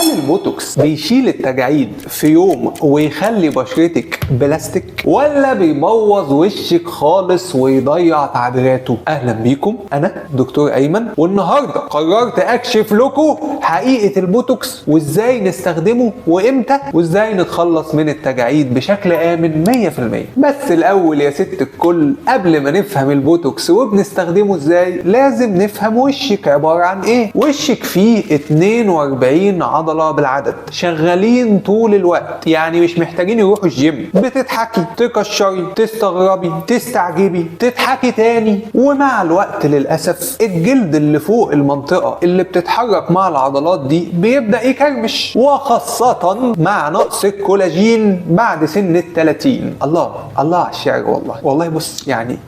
هل البوتوكس بيشيل التجاعيد في يوم ويخلي بشرتك بلاستيك، ولا بيبوظ وشك خالص ويضيع تعبيراته؟ اهلا بيكم، انا دكتور ايمن، والنهارده قررت اكشف لكم حقيقة البوتوكس وازاي نستخدمه وامتى، وازاي نتخلص من التجاعيد بشكل امن 100%. بس الاول يا ست الكل، قبل ما نفهم البوتوكس وبنستخدمه ازاي، لازم نفهم وشك عبارة عن ايه. وشك فيه 42 عضلة بالعدد شغالين طول الوقت، يعني مش محتاجين يروحوا الجيم. بتضحكي، تكشري، تستغربي، تستعجبي، تضحكي تاني. ومع الوقت للأسف الجلد اللي فوق المنطقة اللي بتتحرك مع العضلات دي بيبدأ يكرمش، وخاصة مع نقص الكولاجين بعد سن 30. الله الله على الشعر، والله والله. بص يعني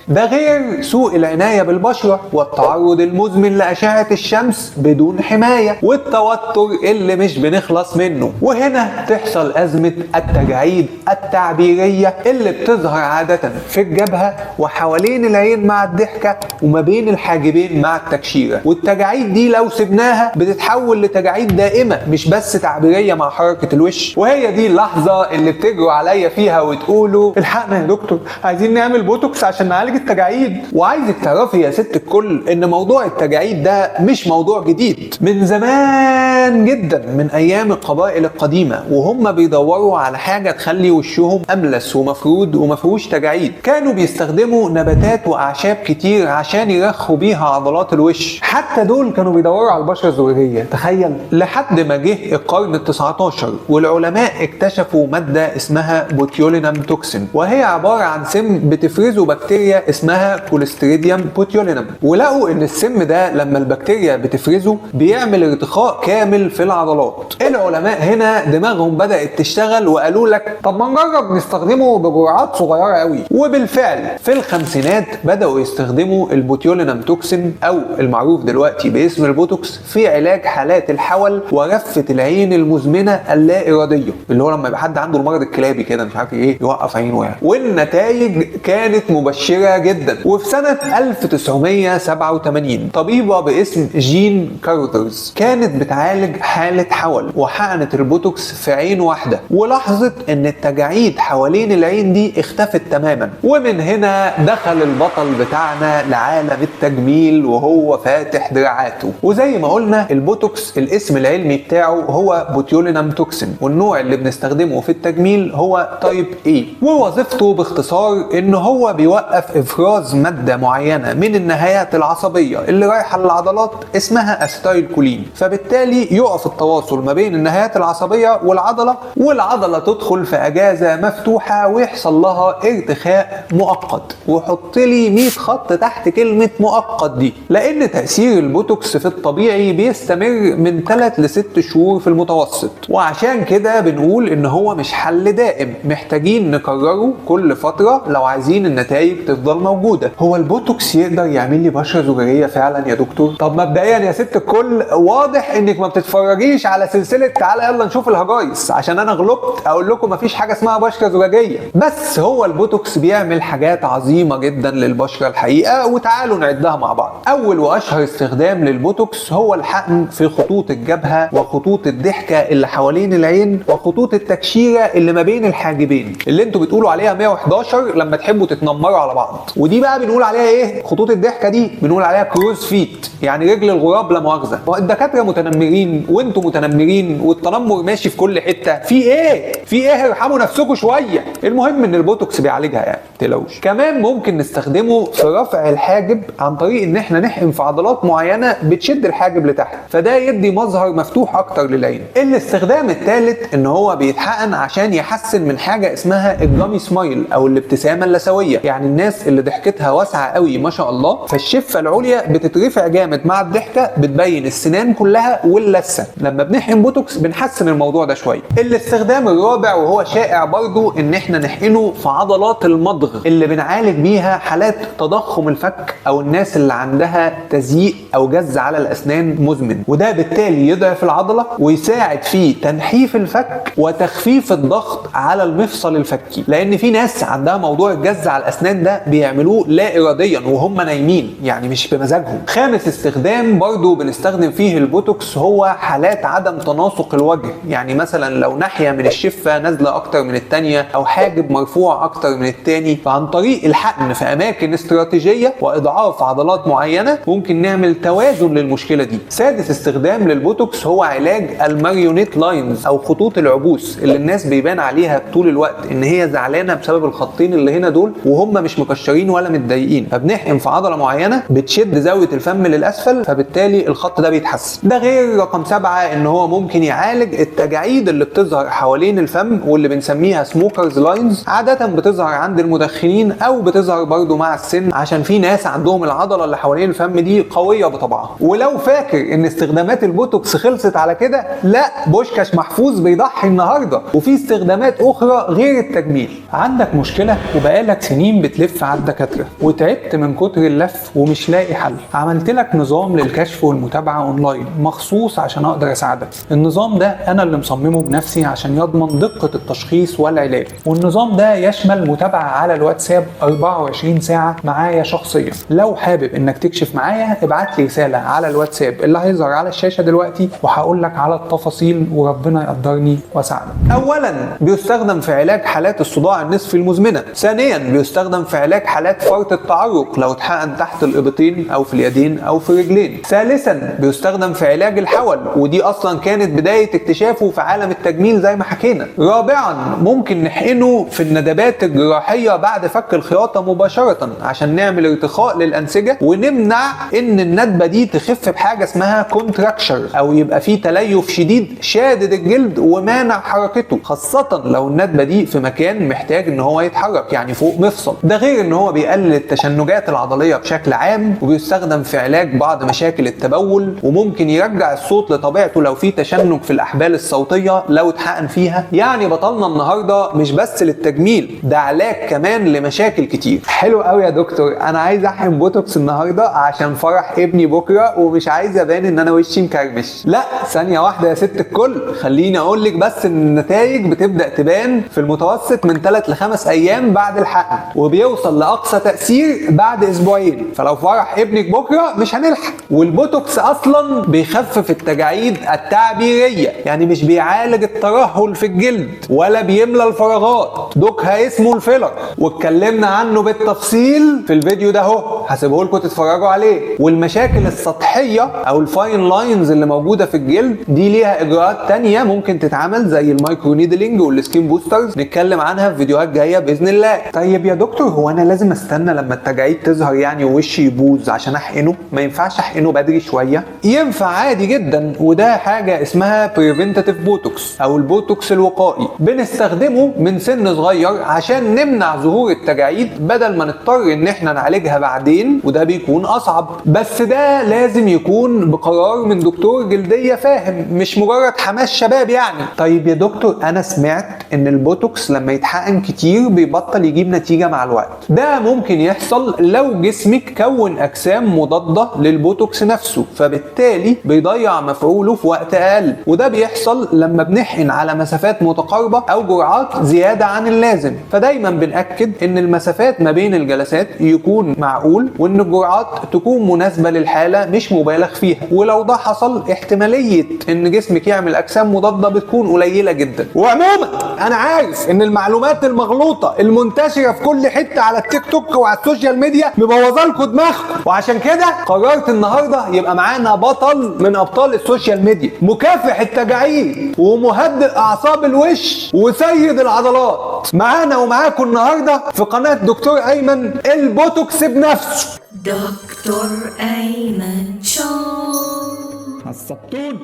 ده غير سوء العناية بالبشرة والتعرض المزمن لأشعة الشمس بدون حماية والتوتر اللي مش بنخلص منه. وهنا تحصل أزمة التجاعيد التعبيرية اللي بتظهر عادة في الجبهة وحوالين العين مع الضحكة وما بين الحاجبين مع التكشيرة. والتجاعيد دي لو سبناها بتتحول لتجاعيد دائمة، مش بس تعبيرية مع حركة الوش. وهي دي اللحظة اللي بتجروا عليا فيها وتقولوا الحقنا يا دكتور، عايزين نعمل بوتوكس عشان نعالج التجاعيد. وعايزك تعرفي يا ست الكل ان موضوع التجاعيد ده مش موضوع جديد، من زمان جدا، من ايام القبائل القديمة وهم بيدوروا على حاجة تخلي وشهم املس ومفرود ومفيهوش تجاعيد. كانوا بيستخدموا نباتات واعشاب كتير عشان يرخوا بيها عضلات الوش، حتى دول كانوا بيدوروا على البشرة الزجاجيه، تخيل. لحد ما جه القرن ال19 والعلماء اكتشفوا مادة اسمها botulinum toxin، وهي عبارة عن سم بتفرزه بكتيريا اسمها Clostridium botulinum. ولقوا ان السم ده لما البكتيريا بتفرزه بيعمل ارتخاء كامل في العضلات. العلماء هنا دماغهم بدأت تشتغل وقالوا لك طب ما نجرب نستخدمه بجرعات صغيرة قوي. وبالفعل في الخمسينات بدأوا يستخدموا ال botulinum toxin او المعروف دلوقتي باسم البوتوكس في علاج حالات الحول ورفة العين المزمنة اللا إرادية، اللي هو لما يبقى حد عنده المرض الكلابي كده مش عارف ايه يوقف عينه يعني. والنتائج كانت مبشرة جدا. وفي سنة 1987 طبيبة باسم جين كاروثرز كانت بتعالج حالة حول وحقنت البوتوكس في عين واحدة، ولاحظت ان التجاعيد حوالين العين دي اختفت تماما. ومن هنا دخل البطل بتاعنا لعالم التجميل وهو فاتح دراعاته. وزي ما قلنا البوتوكس الاسم العلمي بتاعه هو botulinum toxin، والنوع اللي بنستخدمه في التجميل هو type A. ووظيفته باختصار ان هو بيوقف افراز مادة معينة من النهايات العصبية اللي رايحة للعضلات اسمها acetylcholine، فبالتالي يقف التواصل ما بين النهايات العصبية والعضله، والعضله تدخل في اجازه مفتوحة ويحصل لها ارتخاء مؤقت. وحط لي 100 خط تحت كلمة مؤقت دي، لان تاثير البوتوكس في الطبيعي بيستمر من 3 ل 6 شهور في المتوسط، وعشان كده بنقول ان هو مش حل دائم، محتاجين نكرره كل فترة لو عايزين النتائج تفضل موجودة. هو البوتوكس يقدر يعمل لي بشره زجاجيه فعلا يا دكتور؟ طب مبدئيا يا ست الكل واضح انك ما بتتفرجيش على سلسلة تعالى يلا نشوف الهجايس، عشان انا غلبت اقول لكم مفيش حاجة اسمها بشره زجاجيه. بس هو البوتوكس بيعمل حاجات عظيمة جدا للبشره الحقيقة، وتعالوا نعدها مع بعض. اول واشهر استخدام للبوتوكس هو الحقن في خطوط الجبهة وخطوط الضحكة اللي حوالين العين وخطوط التكشيره اللي ما بين الحاجبين، اللي انتوا بتقولوا عليها 111 لما تحبوا تتنمروا على بعض. ودي بقى بنقول عليها ايه؟ خطوط الضحكة دي بنقول عليها crow's feet، يعني رجل الغراب لا مؤاخذة. الدكاترة متنمرين وانتوا متنمرين والتنمر ماشي في كل حتة، في ايه؟ في ايه؟ ارحموا نفسكم شوية. المهم ان البوتوكس بيعالجها يعني، تقلقوش. كمان ممكن نستخدمه في رفع الحاجب عن طريق ان احنا نحقن في عضلات معينة بتشد الحاجب لتحت، فده يدي مظهر مفتوح اكتر للعين. الاستخدام الثالث ان هو بيتحقن عشان يحسن من حاجة اسمها ال gummy smile او الابتسامة اللثويه، يعني الناس اللي ضحكتها واسعة قوي ما شاء الله، فالشفه العليا بتترفع جامد مع الضحكة، بتبين السنان كلها واللثه. لما بنحقن بوتوكس بنحسن الموضوع ده شوية. الاستخدام الرابع وهو شائع برضو ان احنا نحقنه في عضلات المضغ اللي بنعالج بيها حالات تضخم الفك او الناس اللي عندها تزييق او جز على الاسنان مزمن، وده بالتالي يضعف العضلة ويساعد في تنحيف الفك وتخفيف الضغط على المفصل الفكي، لان في ناس عندها موضوع الجز على الاسنان ده بيعملوه لا اراديا وهم نايمين، يعني مش بمزاجهم. خامس استخدام برضو بنستخدم فيه البوتوكس هو هو حالات عدم تناسق الوجه، يعني مثلا لو ناحية من الشفة نازلة أكتر من التانية أو حاجب مرفوع أكتر من التاني، فعن طريق الحقن في أماكن استراتيجية وإضعاف عضلات معينة ممكن نعمل توازن للمشكلة دي. سادس استخدام للبوتوكس هو علاج ال marionette lines أو خطوط العبوس اللي الناس بيبان عليها طول الوقت إن هي زعلانة بسبب الخطين اللي هنا دول وهم مش مكشرين ولا متضايقين، فبنحقن في عضلة معينة بتشد زاوية الفم للأسفل، فبالتالي الخط ده بيتحسن. ده غير رقم 7 إن هو ممكن يعالج التجاعيد اللي بتظهر حوالين الفم واللي بنسميها smokers lines، عادة بتظهر عند المدخنين أو بتظهر برضو مع السن عشان في ناس عندهم العضلة اللي حوالين الفم دي قوية بطبعها. ولو فاكر إن استخدامات البوتوكس خلصت على كده، لا، بوشكاش محفوظ بيضحي النهارده وفي استخدامات أخرى غير التجميل. عندك مشكلة وبقالك سنين بتلف على الدكاترة وتعبت من كتر اللف ومش لاقي حل، عملت لك نظام للكشف والمتابعة اونلاين مخصوص عشان اقدر اساعدك. النظام ده انا اللي مصممه بنفسي عشان يضمن دقة التشخيص والعلاج، والنظام ده يشمل متابعة على الواتساب 24 ساعة معايا شخصيا. لو حابب انك تكشف معايا ابعت لي رسالة على الواتساب اللي هيظهر على الشاشة دلوقتي وهقول لك على التفاصيل، وربنا يقدرني واساعدك. اولا بيستخدم في علاج حالات الصداع النصفي المزمنة، ثانيا بيستخدم في علاج حالات فرط التعرق لو اتحقن تحت الابطين او في اليدين او في الرجلين، ثالثا بيستخدم في علاج الحول ودي اصلا كانت بداية اكتشافه في عالم التجميل زي ما حكينا، رابعا ممكن نحقنه في الندبات الجراحية بعد فك الخياطة مباشرة عشان نعمل ارتخاء للانسجة ونمنع ان الندبة دي تخف بحاجة اسمها contracture او يبقى فيه تليف شديد شادد الجلد ومانع حركته، خاصة لو الندبة دي في مكان محتاج ان هو يتحرك يعني فوق مفصل. ده غير ان هو بيقلل التشنجات العضلية بشكل عام، وبيستخدم في علاج بعض مشاكل التبول، وممكن يرجع الصوت لطبيعته لو في تشنج في الاحبال الصوتية لو اتحقن فيها. يعني بطلنا النهارده مش بس للتجميل، ده علاج كمان لمشاكل كتير. حلو قوي يا دكتور، انا عايز احقن بوتوكس النهارده عشان فرح ابني بكره ومش عايز ابان ان انا وشي مكرمش. لا، ثانية واحدة يا ست الكل، خليني اقول لك بس ان النتائج بتبدا تبان في المتوسط من 3 ل 5 ايام بعد الحقن، وبيوصل لاقصى تاثير بعد اسبوعين، فلو فرح ابنك بكره مش هنلحق. والبوتوكس اصلا بيخفف التجاعيد التعبيريه، يعني مش بيعالج الترهل في الجلد ولا بيملى الفراغات، دوكها اسمه ال filler واتكلمنا عنه بالتفصيل في الفيديو ده اهو، هسيبه لكم تتفرجوا عليه. والمشاكل السطحية او ال fine lines اللي موجودة في الجلد دي ليها اجراءات تانية ممكن تتعمل زي ال microneedling وال skin boosters، نتكلم عنها في فيديوهات جاية باذن الله. طيب يا دكتور، هو انا لازم استنى لما التجاعيد تظهر يعني ووشي يبوظ عشان احقنه؟ ما ينفعش احقنه بدري شوية؟ ينفع عادي جدا، وده حاجة اسمها preventative botox او البوتوكس الوقائي، بنستخدمه من سن صغير عشان نمنع ظهور التجاعيد بدل ما نضطر ان احنا نعالجها بعدين، وده بيكون اصعب. بس ده لازم يكون بقرار من دكتور جلدية فاهم، مش مجرد حماس شباب يعني. طيب يا دكتور، انا سمعت ان البوتوكس لما يتحقن كتير بيبطل يجيب نتيجة مع الوقت. ده ممكن يحصل لو جسمك كون اجسام مضادة للبوتوكس نفسه، فبالتالي بيضيع مفعوله في وقت اقل، وده بيحصل لما بنحقن على مسافات متقاربة او جرعات زيادة عن اللازم. فدايما بنأكد ان المسافات ما بين الجلسات يكون معقول، وان الجرعات تكون مناسبة للحالة مش مبالغ فيها، ولو ده حصل احتمالية ان جسمك يعمل اجسام مضادة بتكون قليلة جدا. وعموما انا عارف ان المعلومات المغلوطة المنتشرة في كل حتة على التيك توك وعلى ال social media مبوظه لكم دماغكم، وعشان كده قررت النهارده يبقى معانا بطل من ابطال ال social media، مكافح التجاعيد ومهدئ اعصاب الوش وسيد العضلات. معانا ومعاكم النهارده في قناة دكتور ايمن البوتوكس بنفسه، دكتور ايمن show. عصبتون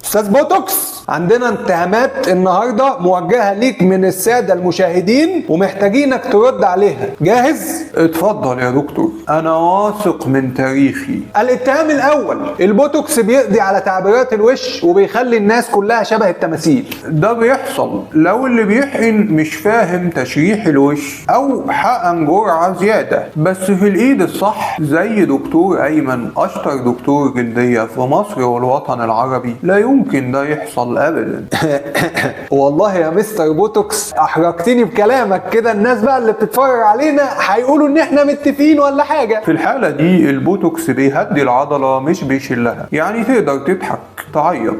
استاذ بوتوكس. عندنا اتهامات النهارده موجهة ليك من السادة المشاهدين ومحتاجينك ترد عليها. جاهز؟ اتفضل يا دكتور، انا واثق من تاريخي. الاتهام الاول، البوتوكس بيقضي على تعبيرات الوش وبيخلي الناس كلها شبه التماثيل. ده بيحصل لو اللي بيحقن مش فاهم تشريح الوش او حقن جرعة زيادة، بس في الايد الصح زي دكتور ايمن، اشطر دكتور جلدية في مصر والوطن العربي، لا يمكن يمكن ده يحصل ابدا. والله يا مستر بوتوكس احرجتني بكلامك كده، الناس بقى اللي بتتفرج علينا هيقولوا ان احنا متفقين ولا حاجة. في الحالة دي البوتوكس بيهدي العضلة مش بيشلها، يعني تقدر تضحك، تعيط،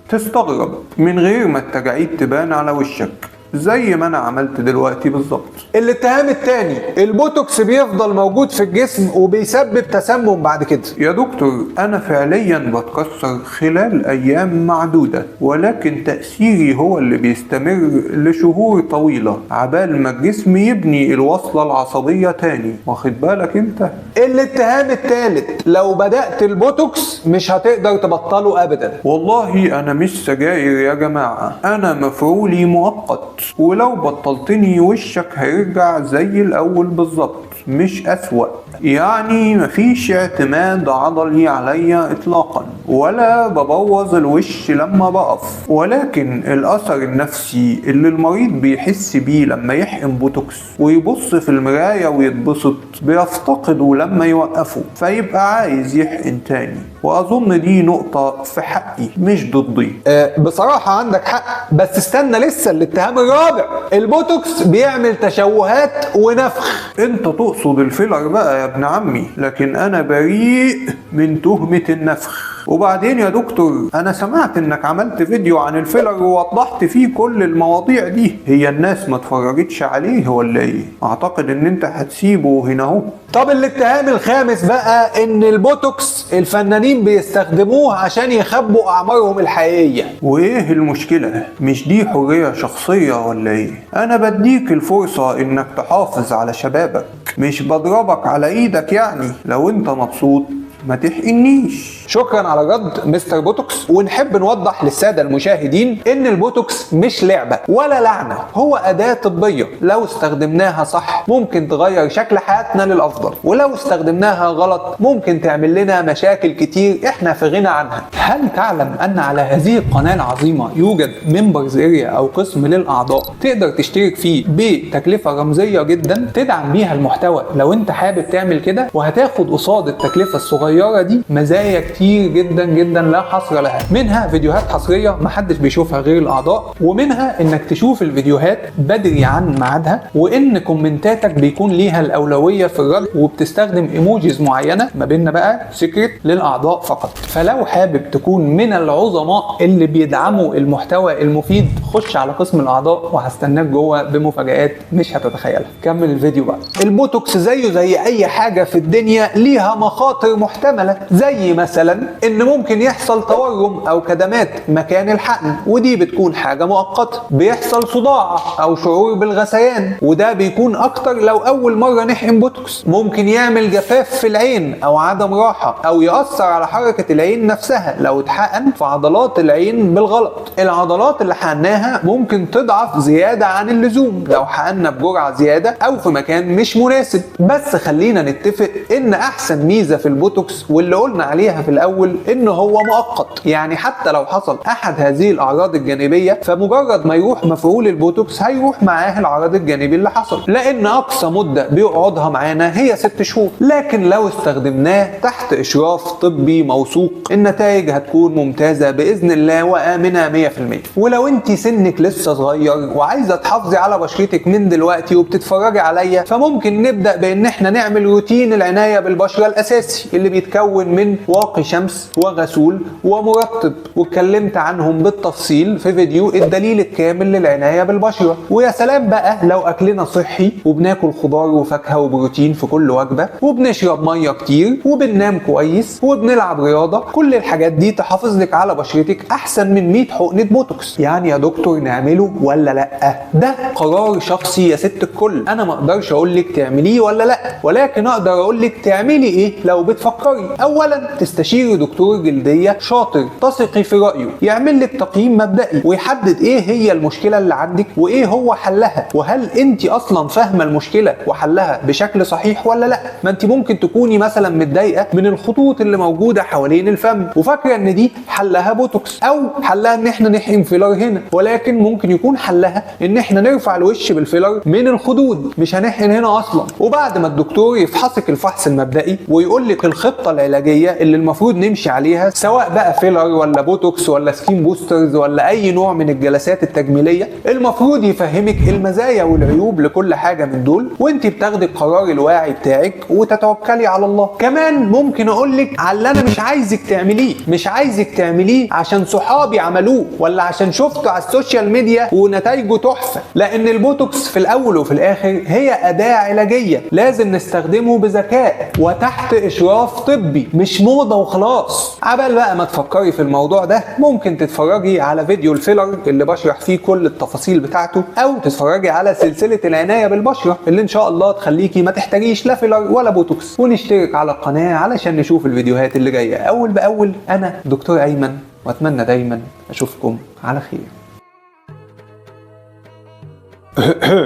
تستغرب من غير ما التجاعيد تبان على وشك زي ما انا عملت دلوقتي بالظبط. الاتهام التاني، البوتوكس بيفضل موجود في الجسم وبيسبب تسمم بعد كده. يا دكتور انا فعليا بتكسر خلال ايام معدودة، ولكن تأثيري هو اللي بيستمر لشهور طويلة عبال ما الجسم يبني الوصلة العصبية تاني، واخد بالك انت؟ الاتهام التالت، لو بدأت البوتوكس مش هتقدر تبطله ابدا. والله انا مش سجاير يا جماعة، انا مفعولي مؤقت، ولو بطلتني وشك هيرجع زي الأول بالظبط مش أسوأ. يعني مفيش اعتماد عضلي عليا إطلاقا، ولا ببوظ الوش لما بقف، ولكن الأثر النفسي اللي المريض بيحس بيه لما يحقن بوتوكس ويبص في المراية ويتبسط بيفتقده لما يوقفه، فيبقى عايز يحقن تاني. وأظن دي نقطة في حقي مش ضدي. بصراحة عندك حق، بس استنى لسه الاتهام الرابع، البوتوكس بيعمل تشوهات ونفخ. انت تقصد الفيلر بقى يا ابن عمي، لكن انا بريء من تهمة النفخ. وبعدين يا دكتور انا سمعت انك عملت فيديو عن الفيلر ووضحت فيه كل المواضيع دي، هي الناس ما اتفرجتش عليه ولا ايه؟ اعتقد ان انت هتسيبه هنا اهو. طب الاتهام الخامس بقى، ان البوتوكس الفنانين بيستخدموه عشان يخبوا اعمارهم الحقيقية. وايه المشكلة؟ مش دي حرية شخصية ولا ايه؟ انا بديك الفرصة انك تحافظ على شبابك، مش بضربك على ايدك، يعني لو انت مبسوط ما تحقنيش. شكرا على الرد مستر بوتوكس. ونحب نوضح للسادة المشاهدين ان البوتوكس مش لعبة ولا لعنة، هو أداة طبية لو استخدمناها صح ممكن تغير شكل حياتنا للأفضل، ولو استخدمناها غلط ممكن تعمل لنا مشاكل كتير احنا في غنى عنها. هل تعلم ان على هذه القناة العظيمة يوجد members area او قسم للأعضاء تقدر تشترك فيه بتكلفة رمزية جدا تدعم بيها المحتوى لو انت حابب تعمل كده، وهتاخد قصاد التكلفة الصغيرة دي مزايا كتير جدا جدا لا حصر لها، منها فيديوهات حصرية محدش بيشوفها غير الأعضاء، ومنها انك تشوف الفيديوهات بدري عن ميعادها، وان كومنتاتك بيكون ليها الأولوية في الرد، وبتستخدم emojis معينة ما بيننا بقى secret للأعضاء فقط. فلو حابب تكون من العظماء اللي بيدعموا المحتوى المفيد خش على قسم الأعضاء وهستناك جوه بمفاجآت مش هتتخيلها. كمل الفيديو بقى. البوتوكس زيه زي أي حاجة في الدنيا ليها مخاطر محتملة، زي مثلا ان ممكن يحصل تورم او كدمات مكان الحقن، ودي بتكون حاجة مؤقتة. بيحصل صداع او شعور بالغثيان، وده بيكون اكتر لو اول مرة نحقن بوتوكس. ممكن يعمل جفاف في العين او عدم راحة، او يأثر على حركة العين نفسها لو اتحقن في عضلات العين بالغلط. العضلات اللي حقناها ممكن تضعف زيادة عن اللزوم لو حقنا بجرعة زيادة او في مكان مش مناسب. بس خلينا نتفق ان احسن ميزة في البوتوكس واللي قلنا عليها في الاول ان هو مؤقت، يعني حتى لو حصل احد هذه الاعراض الجانبية فمجرد ما يروح مفعول البوتوكس هيروح معاه العرض الجانبي اللي حصل، لان اقصى مده بيقعدها معانا هي 6 شهور. لكن لو استخدمناه تحت اشراف طبي موثوق النتائج هتكون ممتازة باذن الله وامنه 100%. ولو انت سنك لسه صغير وعايزه تحافظي على بشرتك من دلوقتي وبتتفرجي عليا، فممكن نبدا بان احنا نعمل روتين العناية بالبشره الاساسي اللي بيتكون من واقي شمس وغسول ومرطب، واتكلمت عنهم بالتفصيل في فيديو الدليل الكامل للعناية بالبشرة. ويا سلام بقى لو اكلنا صحي وبناكل خضار وفاكهة وبروتين في كل وجبة، وبنشرب مية كتير، وبننام كويس، وبنلعب رياضة، كل الحاجات دي تحافظ لك على بشرتك احسن من 100 حقنة بوتوكس. يعني يا دكتور نعمله ولا لا؟ ده قرار شخصي يا ست الكل، انا ما اقدرش اقول لك تعمليه ولا لا، ولكن اقدر اقول لك تعملي ايه لو بتفكري. اولا تستشيري دكتور جلدية شاطر تثقي في رأيه، يعمل لك تقييم مبدئي ويحدد ايه هي المشكلة اللي عندك وايه هو حلها، وهل انت اصلا فاهمة المشكلة وحلها بشكل صحيح ولا لا. ما انت ممكن تكوني مثلا متضايقة من الخطوط اللي موجودة حوالين الفم وفاكرة ان دي حلها بوتوكس او حلها ان احنا نحقن فيلر هنا، ولكن ولكن ممكن يكون حلها ان احنا نرفع الوش بالفيلر من الخدود، مش هنحقن هنا اصلا. وبعد ما الدكتور يفحصك الفحص المبدئي ويقول لك الخطة العلاجية اللي المفروض نمشي عليها، سواء بقى فيلر ولا بوتوكس ولا skin boosters ولا اي نوع من الجلسات التجميلية، المفروض يفهمك المزايا والعيوب لكل حاجة من دول، وانت بتاخدي القرار الواعي بتاعك وتتوكلي على الله. كمان ممكن اقول لك على اللي انا مش عايزك تعمليه، مش عايزك تعمليه عشان صحابي عملوه ولا عشان شفته على ال social media ونتائجه تحفة، لان البوتوكس في الاول وفي الاخر هي اداه علاجية لازم نستخدمه بذكاء وتحت اشراف طبي، مش موضة وخلاص. عبال بقى ما تفكري في الموضوع ده ممكن تتفرجي على فيديو الفيلر اللي بشرح فيه كل التفاصيل بتاعته، او تتفرجي على سلسلة العناية بالبشره اللي ان شاء الله تخليكي ما تحتاجيش لا فيلر ولا بوتوكس. ونشترك على القناة علشان نشوف الفيديوهات اللي جاية اول باول. انا دكتور ايمن، واتمنى دايما اشوفكم على خير.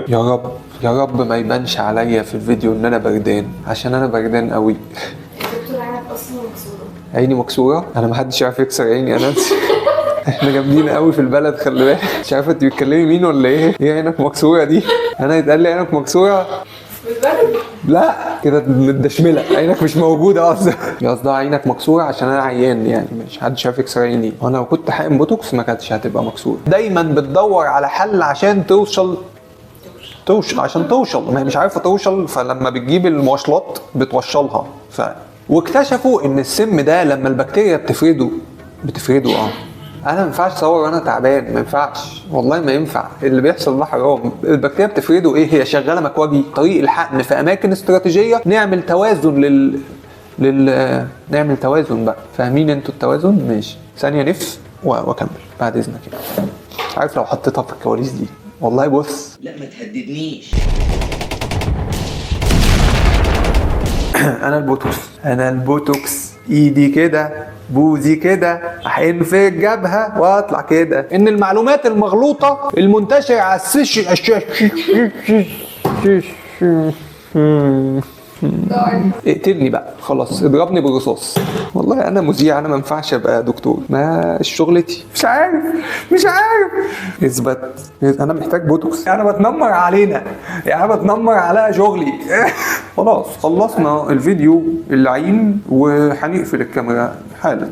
يا رب يا رب ما يبانش عليا في الفيديو ان انا بردان، عشان انا بردان قوي. دكتور عينك اصلا مكسورة. عيني مكسورة؟ انا ما حدش عارف يكسر عيني انا. احنا جامدين قوي في البلد، خلي بالك. مش عارفه انت بتتكلمي مين ولا ايه؟ ايه عينك مكسورة دي؟ انا يتقال لي عينك مكسورة؟ بالبلد؟ لا كده متدشمله، عينك مش موجودة اصلا. قصدها عينك مكسورة عشان انا عيان يعني، مش حدش عارف يكسر عيني. وانا لو كنت حاقن بوتوكس ما كانتش هتبقى مكسورة. دايما بتدور على حل عشان توصل عشان توصل، ما هي مش عارفه توصل، فلما بتجيب المواصلات بتوصلها. واكتشفوا ان السم ده لما البكتيريا بتفرده انا ما ينفعش اصور وانا تعبان، ما ينفعش والله، ما ينفع. اللي بيحصل ده حرام. البكتيريا بتفرده ايه؟ هي شغالة مكواجي. طريق الحقن في اماكن استراتيجية، نعمل توازن نعمل توازن بقى، فاهمين انتوا التوازن؟ ماشي، ثانية نف واكمل بعد اذنك يعني. عارف لو حطيتها في الكواليس دي والله، بص لا ما تهددنيش. انا البوتوكس، انا البوتوكس، ايدي كده بوزي كده، احقن في الجبهة واطلع كده. ان المعلومات المغلوطة المنتشرة على اقتلني بقى خلاص، اضربني بالرصاص. والله انا مذيع، انا ما ينفعش ابقى دكتور، ما شغلتي. مش عارف مش عارف. اثبت، انا محتاج بوتوكس. انا بتنمر علينا يعني، انا بتنمر على شغلي. خلاص خلصنا الفيديو اللعين وهنقفل الكاميرا حالا.